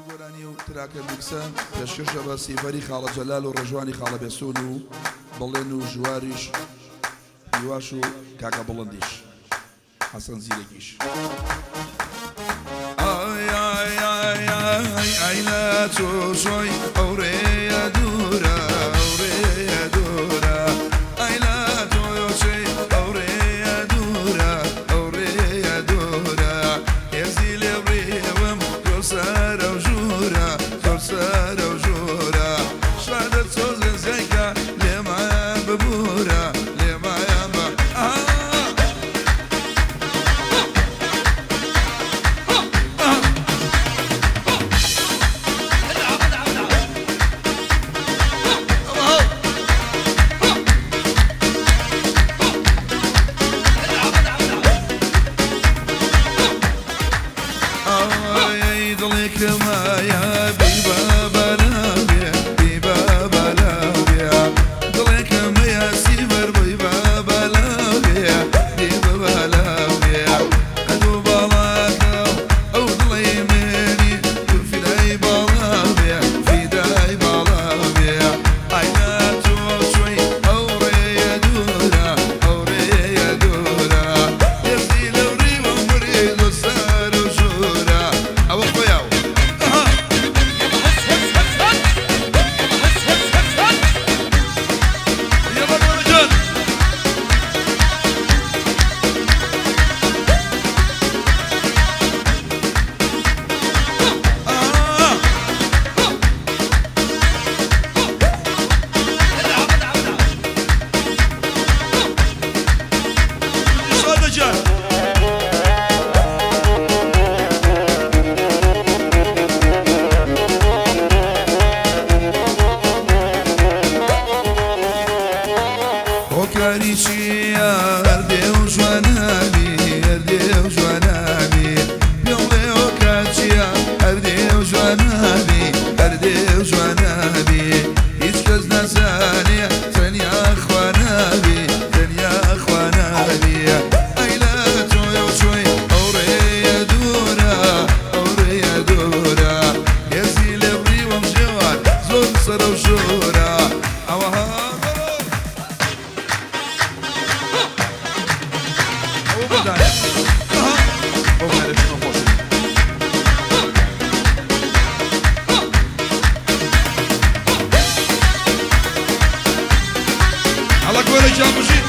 گۆرانی و تراکە میکسە پێشکەشە بە سیڤەری خاڵە جەلال و ڕێژوانی خاڵە بێسون و بەڵێن و ژواریش هیواش و کاکە بڵندیش حەسەن زیرەکیش. ئای ئای ئای ئای ئای لە چۆشۆی ئەو ڕێیە دوورە ئەو ڕێیە دوورە ئای لە تۆشۆی ئەو ڕێیە دوورە ئەو ڕێیە دوورە هێزی لێ بڕیوم زۆر سەرە و ژوورە زۆر سەرە و ژوورە شادە سۆزگە زیایکە لێمایان ببوورە لێمایان بە ئا. ئای دڵێکمایە بی بابا لابێ بی بابا لابێ دڵێکمەیە سیبەر بی بابا لابێ بی بابا لابێ قەد و باڵاکە و ئەو دڵەی منی تو فیدای باڵا بێ فیدای باڵا بێ ئای لە تۆ چۆی ئەو ڕێیە دوورە ئەو ڕێیە دوورە هێزی لەو ڕیوە مرید و سەر و ژوورە ئەوە خۆیاو ئەها. يلا مهرجان. آه. شادە گیان. هۆکاری چییە هەردێ و جوانابی هەردێ و جوانابی پێم بڵێ هۆکار چییە هەردێ و جوانابی هەردێ و جوانابی هیچ کەس نازانێ تەنیا خوا نابی تەنیا خوا نابی ئەی لە تۆی و چۆی ئەو ڕێیە دوورە ئەو ڕێیە دوورە هێزی لێ بڕیوەم ژێوان زۆر سەرە و ژوورە ئەوەها بەرەو ئەوە بۆدانە ئەها بۆ بارەشمە خۆشم. ئەڵە کۆرە گیان بژی.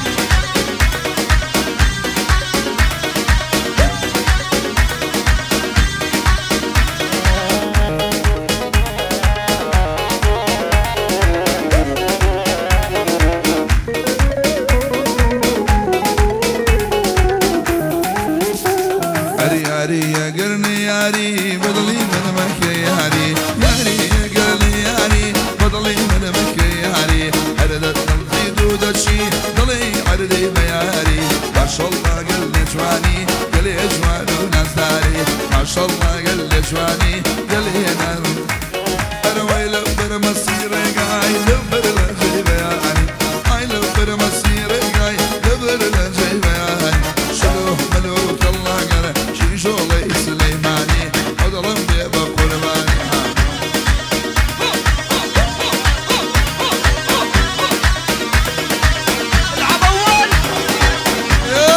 ئەری یاری ئەگەر نەیاری بەدڵی من مەکە یاری یاری ئەگەر نەیاری بەدڵی من مەکە یاری هەر دەتڵزی دوو دەچی دڵی عەردەی بە یاری ماشەڵڵا گەل لێ جوانی گەلێ جوان و نازداری ماشەڵڵا گەل لێ جوانی گەلێ ناز ئەرەوەی لە بەرمەسی ڕێگای لەبەر لە جێی بەیانی ئای لە بەرمەسی ڕێگای لەبەر لە جێی بەیانی شلو ملوک اللەگەر شیشۆڵەی سلەیمانی ئەو دڵم بێ بە قوربانی ها. العب اول. يا.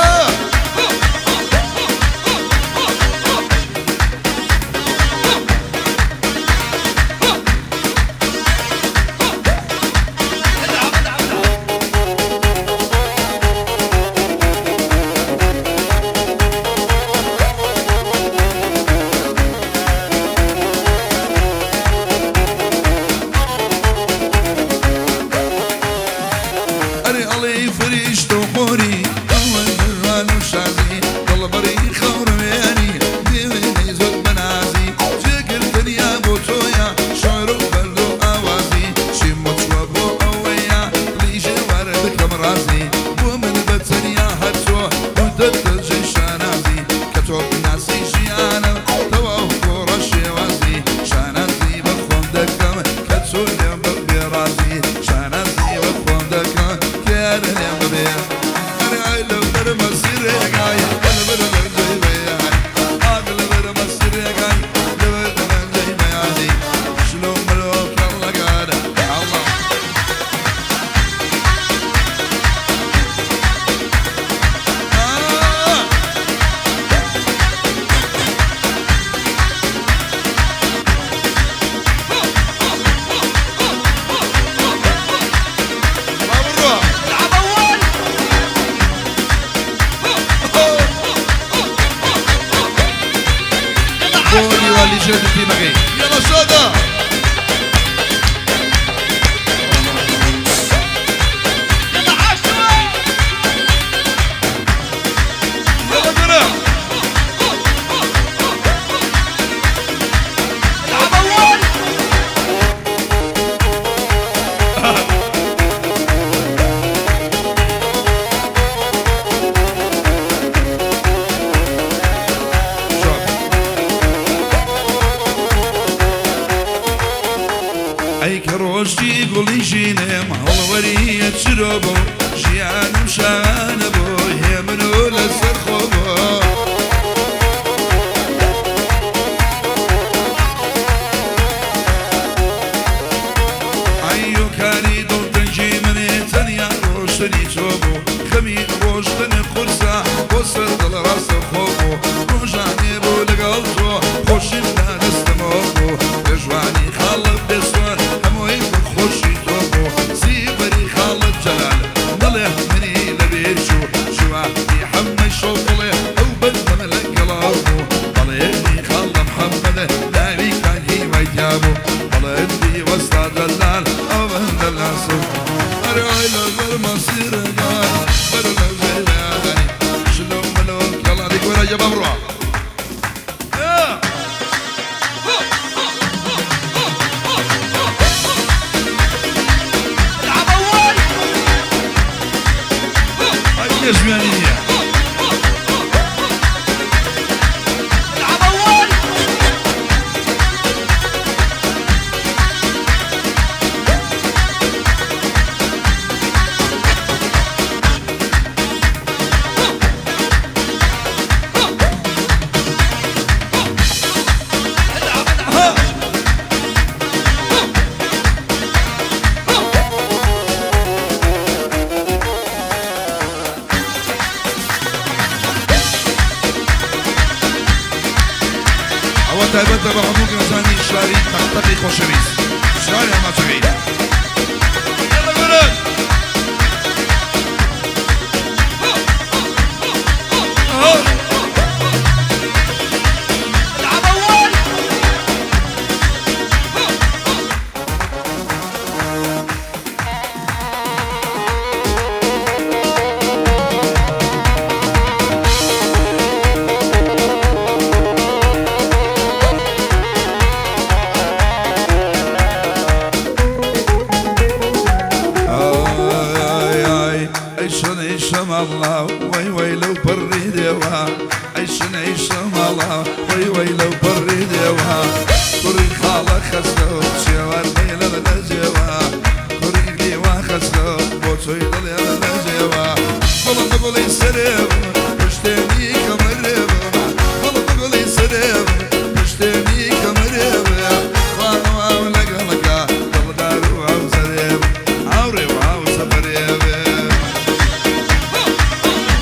لیوا لیژێت و تیمەکەی. یەڵا شادە. يلا عاشور. یەڵا گەرە. العب اول. شاد. ئەی کە ڕۆژی گوڵی ژینێم هەڵوەریە چرۆ بۆ ژیانم شانە بۆ هێمن و لەسەر خۆ بۆ. ئەیۆ کاری دڵتەنگی منێ تەنیا ڕۆشتنی تۆ بوو، خەمی ڕۆشتن قورسە بۆ سەر دڵ ڕاستە خۆ بوو، ڕۆژانێ بوو لەگەڵ تۆ خۆشیم نادەستەمەوە بوو، لە ژوانی خاڵت بێسوار هەمووی خۆشی تۆ بوو، سیبەری خاڵت جەلال دڵێ منی لەبیر چوو، ژوانی حەمەی شۆفڵێ ئەو بەندەمە لەگەڵاو بوو، بەڵێنی خاڵە محەممەد لاوی کاک هیوای تیا بوو، بەڵێنی وەستا جەلال ئەو بەندە لاسو. ئەرای لەبەر مەسیرەکان بەر لە ژێرانی شلۆ ملۆ کەڵاتی گۆرە یە بەبڕوا. العب اول. ئەی پێشمیانی نییە. العب اول. العب العب. ئەوە تایبەتە بە هەموو گەنجانی شاری تەقتەقی خۆشەویست، شاری ئەماچەکەی. یەڵا گۆران. ئەها. العب اول. ئای ئای ئەی شنەی شەماڵا وەی وەی لەو پەڕی دێوە، ئەی شنەی شەماڵا وەی وەی لەو پەڕی دێوە، کوڕی خاڵە خەسرە و چێوار مەیلە لە جێوە، کوڕی لیوا خەسرە بۆ تۆی دڵێ لە جێوە، گوڵم بە گوڵی سەرێ پشتێنی کەمەرێ، گوڵم بە گوڵی سەرێ پشتێنی کەمەرێ، خواو لەگەڵەکە دڵدار و هاوسەرێ هاوڕێ و هاوسەفەرێ.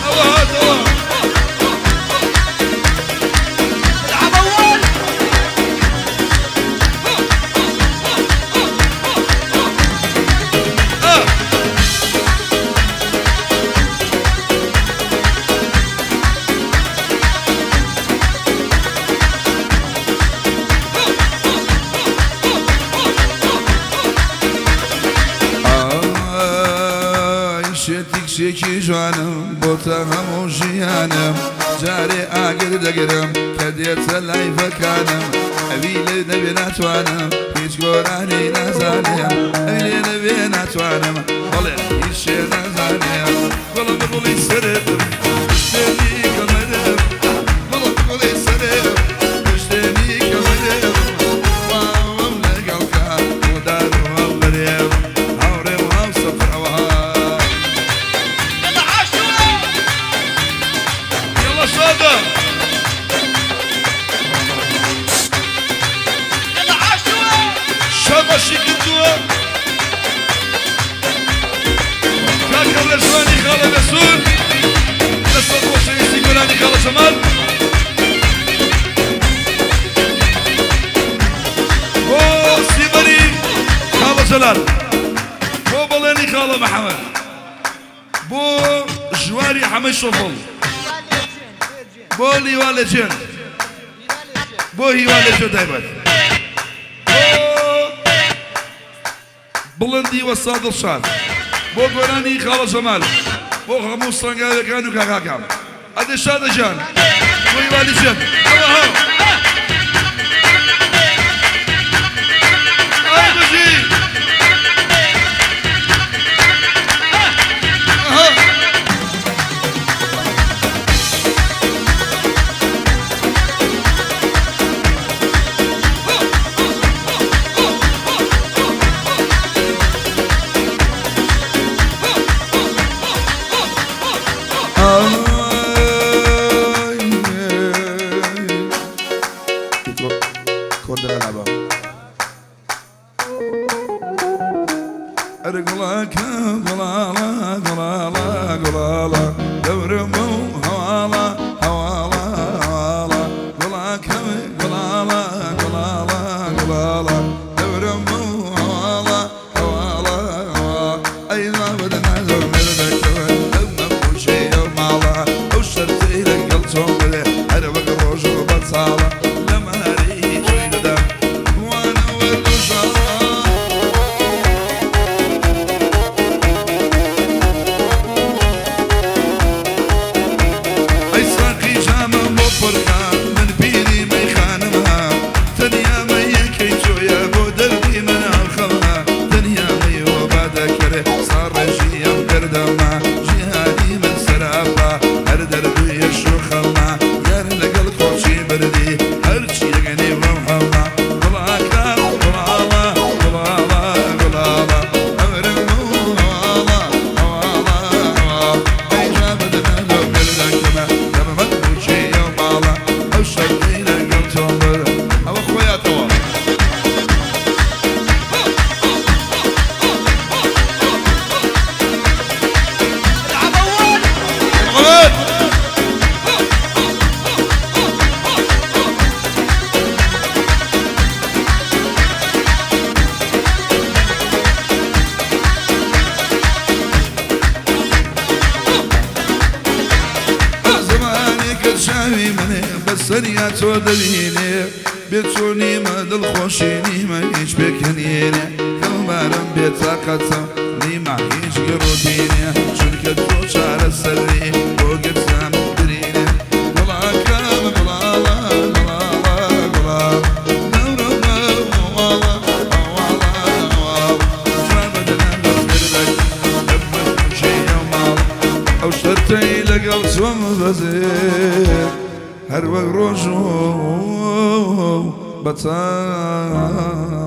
ئەوە هاتەوە. العب اول. آه. ئای شێتی کچێکی جوانم بۆتە هەموو ژیانم، جارێ ئاگر دەگرم کە دێتە لایڤەکانم، ئەوی لێ نەبێ ناتوانم هیچ گۆرانی نازانم، ئەوی لێ نەبێ ناتوانم بەڵێ هیچ شێ نازانم، گوڵم بە گوڵی سەرم پشتێنی کەمەرم، گوڵم بە گوڵی سەرم پشتێنی کەمەرم، واوم لەگەڵکە دڵدار و هاوبەرێم هاوڕێ و هاوسەفەر. ئەوها. يلا عاشور. يلا شادة. يلا عاشور. شابەشی کردووە کاکە لە ژوانی خاڵە بەسوور لەسەر خۆشەویستی گۆرانی خاڵە جەمال بۆ سیبەری خاڵە جەلال، بۆ بەڵێنی خاڵە محەمەد، بۆ ژواری حەمەی شۆفڵ، بۆ لیوا لەجێن، بۆ هیوا لە تۆ تایبەت بۆ بڵندی وەستا دڵشاد بۆ گۆرانی خاڵە جەمال بۆ هەموو سەنگاوەکان و کاکاکان ئەدێ شادە گیان بۆ هیوا لە ئەوە هەو ئای بژی ئەها. ئەی ساقی جامم بۆ پڕکە من پیری مەیخانەمە تەنیا مەیەکەی تۆیە بۆ دەردی من ئاخەمە تەنیا مەیەوە بادەکەرێ ساڕێژی ئەم دەردەمە جیهانی من سەراپا هەر دەردوویە شوخەمە یار لەگەڵ کۆچی بردی هەرچی یەگەنێ وەم هەمە گوڵاکە گوڵاڵە گوڵاڵە گوڵاڵە ئەمرم هەواڵە هەواڵە هەواڵ ئەی جا بدەمە لەو گردەکەمە دەمە بچێ ئەو ماڵە ئەو شەرتەی لەگەڵ تۆم بر ئەوە خۆیاتەوە. العب اول. محمد زمانێکە چاوی منێ بەسەریا تۆ دەبینێ بێچۆنیمە دڵخۆشی نیمە هیچ پێکەنینێ خەمبارم بێتاقەتم نیمە هیچ گڕۆبینێ چونکە تۆ چارەسەری بۆ گرتم برینێ گوڵاکەم گوڵاڵە گوڵاڵە گوڵاڵ دەورەمە هەواڵە هەواڵە هەواڵ جا بەدەنە بەردەک ئەو شەرتەی لەگەڵ چۆم بەزێ هەر وەک ڕۆژ و بەتاڵ.